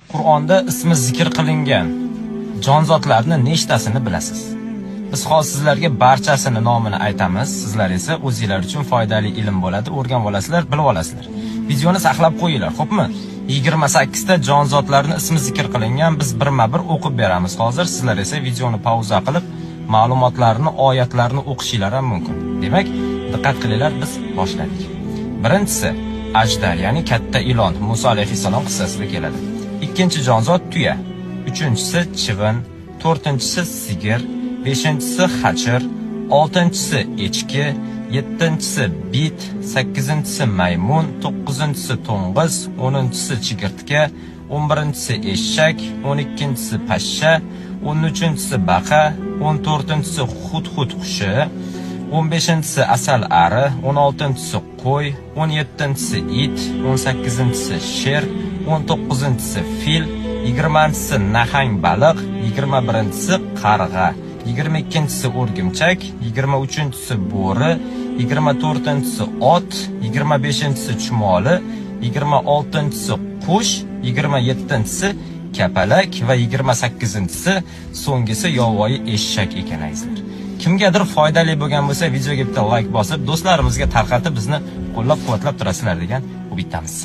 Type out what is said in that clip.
Qur'onda ismi zikr qilingan jonzotlarni nechtasini bilasiz? Biz hozir sizlarga barchasini nomini aytamiz. Sizlar esa o'zinglar uchun foydali ilm bo'ladi, o'rganib olasizlar, bilib olasizlar. Videoni saqlab qo'yinglar, xo'pmi? 28 ta jonzotlarni ismi zikr qilingan, biz birma-bir o'qib beramiz hozir. Sizlar esa videoni pauza qilib, ma'lumotlarni, oyatlarni o'qishinglar ham mumkin. Demak, diqqat qilinglar, biz boshladik. Birinchisi ajdar, ya'ni katta ilon, Musa alayhissalom qissasida keladi. Ikkinchi jonzot tuya, uchinchisi chivin, to'rtinchisi sigir, beshinchisi xachir, oltinchisi echki, yettinchisi bit, sakkizinchisi maymun, to'qqizinchisi to'ng'iz, o'ninchisi chigirtka, 11-inchisi eshak, 12-inchisi pashsha, 13-inchisi baqa, 14-inchisi hudhud qushi, 15-inchisi asal ari, 16-inchisi qo'y, 17-inchisi it, 18-inchisi sher, 19-inchisi fil, 20-inchisi nahang baliq, 21-inchisi qarg'a, 22-inchisi o'rgimchak, 23-inchisi bo'ri, 24-inchisi ot, 25-inchisi chumoli, 26-inchisi qush, 27-inchisi kapalak va 28-inchisi so'nggisi yovvoyi eshak ekan, azizlar. Kimgadir foydali bo'lgan bo'lsa, videoga bitta like bosib, do'stlarimizga tarqatib, bizni qo'llab-quvvatlab turasizlar degan umiddamiz.